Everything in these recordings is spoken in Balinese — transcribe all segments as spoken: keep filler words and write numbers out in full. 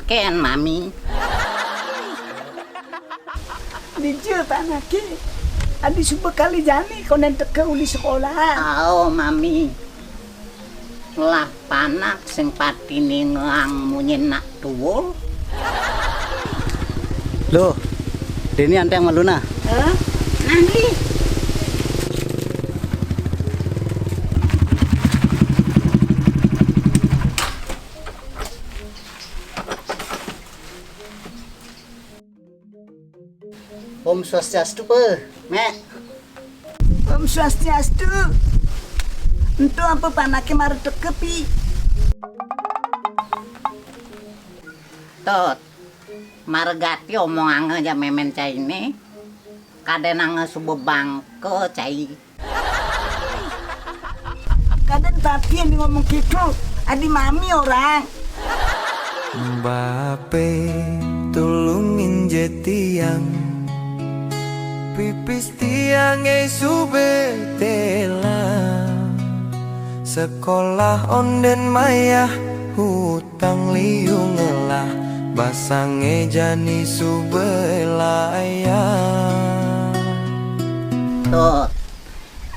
Kén, Mami. Dija panaké? Adi suba kali jani kondén teka uli sekolah. Ao, Mami. Lah panak sing pati ningeang munyin nak tua. Loh, déni anténg malu nah. Hah? Nah, Li. Om Swastiastu, Pe. Mek. Om Swastiastu. Ento apa panaké mara teka, Pi? Tut, mara gati omonganga jak mémén cainé, kadénanga suba bangka cai. Kadén tapi yang ngomong gitu, adi mami orang. Bapé, tulungin jé tiang, pipis tiangé subé téla. Sekolah ondén mayah, hutang liu ngelah, basangé jani subé layah. Tut,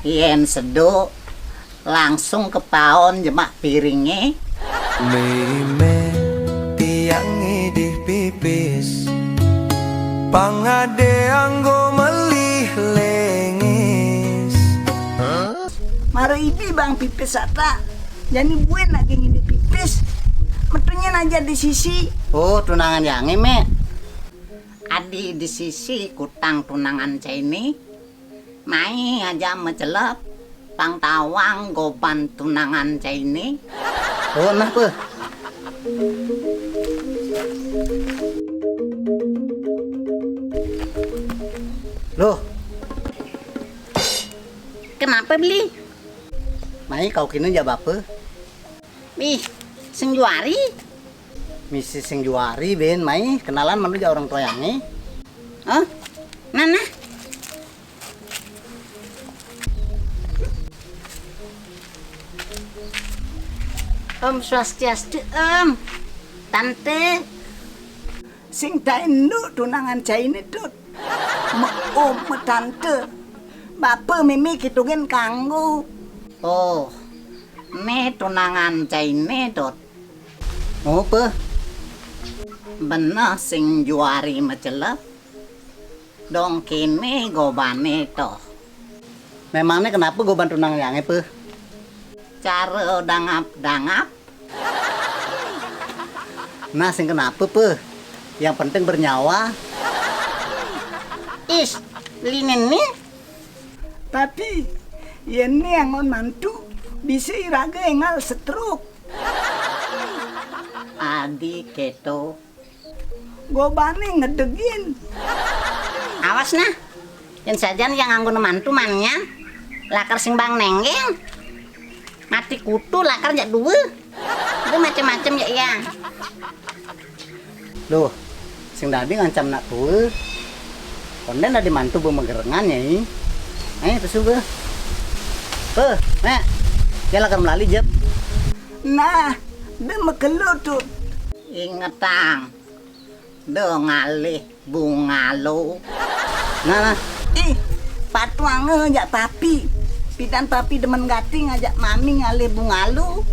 yén seduh, langsung kepaon jemak piringé. Mémé, tiang ngidih pipis, pang adé anggo melih léngis. Mara idi bang pipis ata, jani buin lagi ngidih pipis. Metunyin aja di sisi. Oh, tunangan yangé, Mek. Adi di sisi kutang tunangan cainé. Mai aja macelep, pang tawang goban tunangan cainé. Oh, nah, Pe. Loh. Kenapa, Beli? Mai kau kina jak bapa? Ih, sing juari. Misi sing juari, Ben, mai kenalan manu jak orang tua yangé. Oh, nah, nah. Om Swastiastu, Om. Tante. Sing taén enu tunangan cainé, Tut. Mek om, mek tante. Bapa mémé kéto gén kanggo. Oh, né tunangan cainé, Tut. Oh, Pe. Beneh sing juari macelep. Dong kéné gobané, toh. Memangné kenapa goban tunangan yangé, Pe? Cara dangap-dangap. Nah, sing kenapa, Pe? Yang penting bernyawa. Is, linen nih. Tapi, yén né anggon mantu, bisa iraga énggal stroke. Adi kéto. Gobané ngedegin. Awas nah. Yén sajan yang nganggo mantu manian, lakar sing bang nénggéng. Mati kutu lakar jak dua. Itu macem-macem ya, iya. Loh, sing dadi ngancam nak tua. Kondén dadi mantu ba magerengan, Nyai. Eh, pesu ba. Pe, Mek. Ya lakar melali, Jep. Nah, da makelo, Tut. Ingetang. Da ngalih bungalo. Nah, nah. Ih, patuanga jak papi. Pidan papi demen gati ngajak mami ngalih bungalo.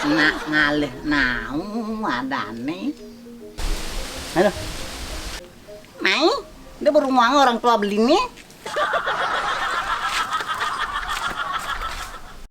Nak ngalih nau adané. Aduh. Mai, da berumuanga orang tua beliné.